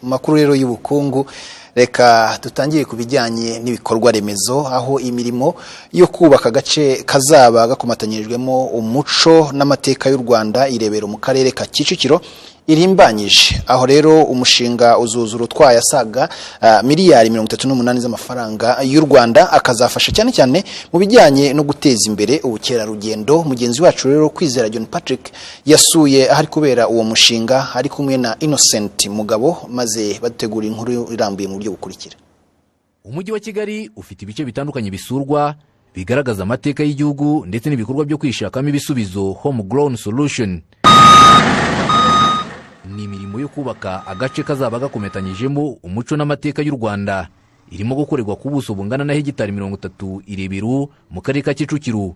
Mu makuru rero y'ubukungu, reka dutangire ku bijyanye n'ibikorwa remezo, aho imirimo yo kubaka agace kazaba gakomatanyirijwemo umuco n'amateka y'u Rwanda i Rebero mu Karere ka Kicukiro irimbanyije. Aho rero umushinga uzuzura utwaye asaga miliyari 38 z'amafaranga y'u Rwanda, akazafasha cyane cyane mu bijyanye no guteza imbere ubukerarugendo. Mugenzi wacu rero Kwizera John Patrick yasuye ahari kubera uwo mushinga ari kumwe na Innocent Mugabo, maze badutegura inkuru irambuye mu buryo bukurikira. Umujyi wa Kigali ufite ibice bitandukanye bisurwa, bigaragaza amateka y'igihugu ndetse n'ibikorwa byo kwishakamo ibisubizo, home grown solution. Ni imirimo yo kubaka agace kazaba gakomatanyijemo umuco n'amateka y'u Rwanda irimo gukorerwa ku buso bungana na hegitari 30 i Rebero mu Karere ka Kicukiro.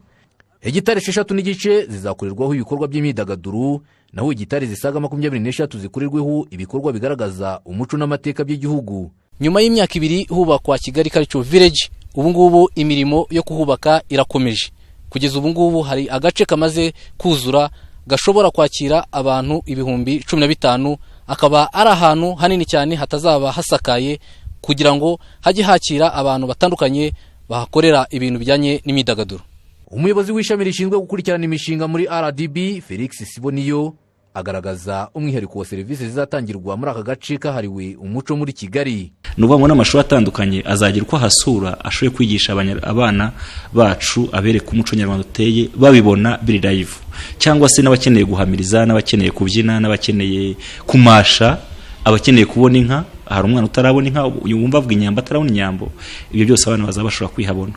Hegitari 6.5 zizakorerwaho ibikorwa by'imyidagaduro, naho hegitari zisaga 23 zikorerweho ibikorwa bigaragaza umuco n'amateka by'igihugu. Nyuma y'imyaka 2 hubakwa Kigali Culture Village, ubu ngubu imirimo yo kuhubaka irakomeje. Kugeza ubu ngubu hari agace kamaze kuzura gashobora kwakira abantu 15,000, akaba ari ahantu hanini cyane hatazaba hasakaye kugira ngo hajye hakira abantu batandukanye bahakorera ibintu bijyanye n'imyidagaduro. Umuyobozi w'ishami rishinzwe gukurikirana imishinga muri RDB, Felix Siboniyo, agaragaza umwihariko wa serivisi zizatangirwa muri aka gace kahariwe umuco muri Kigali. Ni ukuvuga ngo n'amashuri atandukanye azagira uko ahasura, ashoboye kwigisha abana bacu, abereka umuco nyarwanda uteye, babibona biri live, cyangwa se n'abakeneye guhamiriza, n'abakeneye kubyina, n'abakeneye kumasha, abakeneye kubona inka. Hari umwana utarabona inka, wumva avuga inyambo atarabona inyambo. Ibyo byose abana bazaba bashobora kwihabona,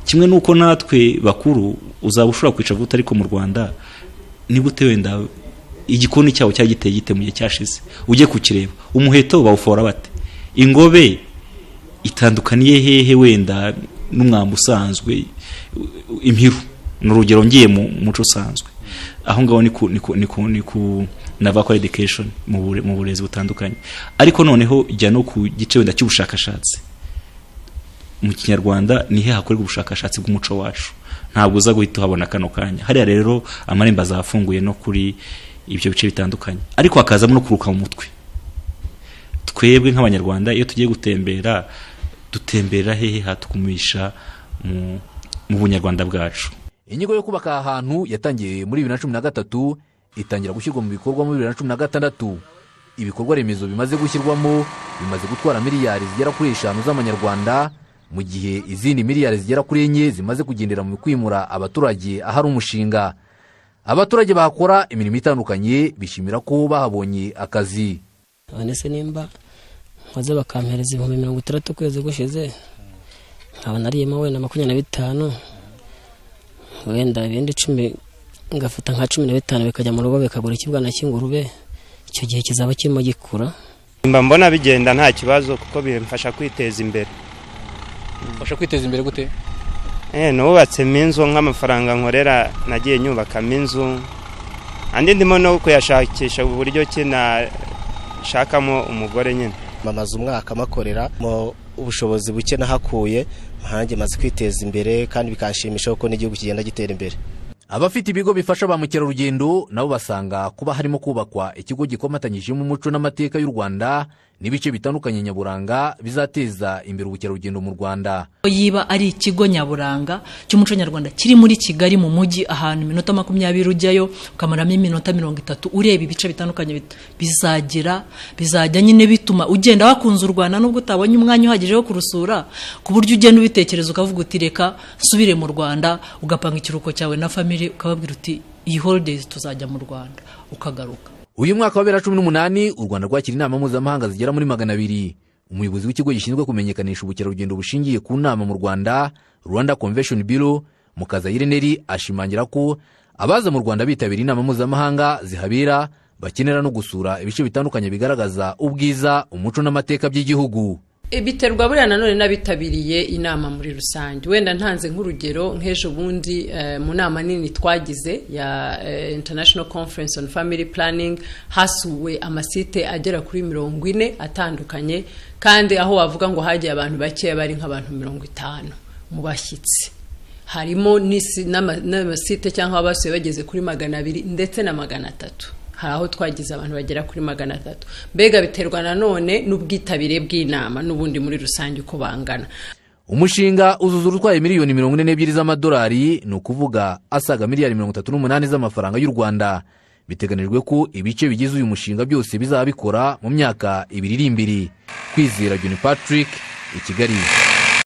kimwe n'uko natwe bakuru uzaba ushobora kwicara uvuga, ariko mu Rwanda ni gute, wenda igikoni cyabo cyari giteye gite mu gihe cyashize, ujye kukireba, umuheto bawufora bate, ingobe itandukaniye hehe wenda n'umwambi usanzwe, impiru ni urugero, ngiye mu muco usanzwe. Aho ngaho ni ku nava ko education mu burezi butandukanye. Ariko noneho jya no ku gice wenda cy'ubushakashatsi mu Kinyarwanda, ni he hakorerwa ubushakashatsi bw'umuco wacu? Ntabwo uza guhita uhabona kano kanya. Hariya rero amarembo azafunguye no kuri ibyo bice bitandukanye, ariko hakazamo no kuruka mu mutwe. Twebwe nk'Abanyarwanda, iyo tugiye gutembera, dutembera hehe hatugumisha mu bunyarwanda bwacu? Inyigo yo kubaka aha hantu yatangiye muri 2013, itangira gushyirwa mu bikorwa muri 2016. Ibikorwa remezo bimaze gushyirwamo bimaze gutwara miliyari zigera kuri 5 z'amanyarwanda, mu gihe izindi miliyari zigera kuri 4 zimaze kugendera mu kwimura abaturage ahari umushinga. Abaturage bahakora imirimo itandukanye bishimira ko bahabonye akazi. None se nimba nkoze bakampereza 60,000 ukwezi gushize, nkaba nariyemo wenda 25, wenda ibindi 10, ngafata nka 15 bikajya mu rugo bikagura ikibwana cy'ingurube, icyo gihe kizaba kirimo gikura. Mba mbona bigenda nta kibazo, kuko bimfasha kwiteza imbere. Ufasha kwiteza imbere gute? Nubatsemo inzu, nk'amafaranga nkorera nagiye nyubakamo inzu, andi ndimo no kuyashakisha uburyo ki nashakamo umugore nyine. Mamaze umwaka makorera mu ubushobozi buke nahakuye, nkanjye maze kwiteza imbere kandi bikanshimisha kuko n'igihugu kigenda gitera imbere. Abafite ibigo bifasha ba mukerarugendo nabo basanga kuba harimo kubakwa ikigo gikomatanyijemo umuco n'amateka y'u Rwanda n'ibice bitandukanye nyaburanga bizateza imbere ubukerarugendo mu Rwanda. Yiba ari ikigo nyaburanga cy'umuco nyarwanda kiri muri Kigali mu mujyi, ahantu iminota 20 ujyayo ukamaramo iminota 30 ureba ibice bitandukanye, bizagira bizajya nyine bituma ugenda wakunze u Rwanda nubwo utabonye umwanya uhagije wo kurusura, ku buryo ugenda ubitekereza ukavuga uti: "Reka nsubire mu Rwanda", ugapanga ikiruhuko cyawe na family, ukababwira uti: "Iyi holidays tuzajya mu Rwanda", ukagaruka. Uyu mwaka wa 2018 u Rwanda rwakira inama mpuzamahanga zigera muri 200. Umuyobozi w'ikigo gishinzwe kumenyekanisha ubukerarugendo bushingiye ku nama mu Rwanda, Rwanda Convention Bureau, Mukazayire Nelly, ashimangira ko abaza mu Rwanda bitabira inama mpuzamahanga zihabera bakenera no gusura ibice bitandukanye bigaragaza ubwiza, umuco n'amateka by'igihugu. Biterwa buriya nanone n'abitabiriye inama muri rusange. Wenda ntanze nk'urugero, nk'ejo bundi mu nama nini twagize ya International Conference on Family Planning, hasuwe amasite agera kuri 40 atandukanye, kandi aho wavuga ngo hagiye abantu bakeya bari nk'abantu 50 mu bashyitsi. Harimo n'amasite cyangwa abasuye bageze kuri 200 ndetse na 300. Hari aho twagize abantu bagera kuri 300. Mbega biterwa nanone n'ubwitabire bw'inama n'ubundi muri rusange uko bangana. Umushinga uzuzura utwaye miliyoni 42 z'amadolari, ni ukuvuga asaga miliyari 38 z'amafaranga y'u Rwanda. Biteganijwe ko ibice bigize uyu mushinga byose bizaba bikora mu myaka 2 iri imbere. Kwizera John Patrick i Kigali.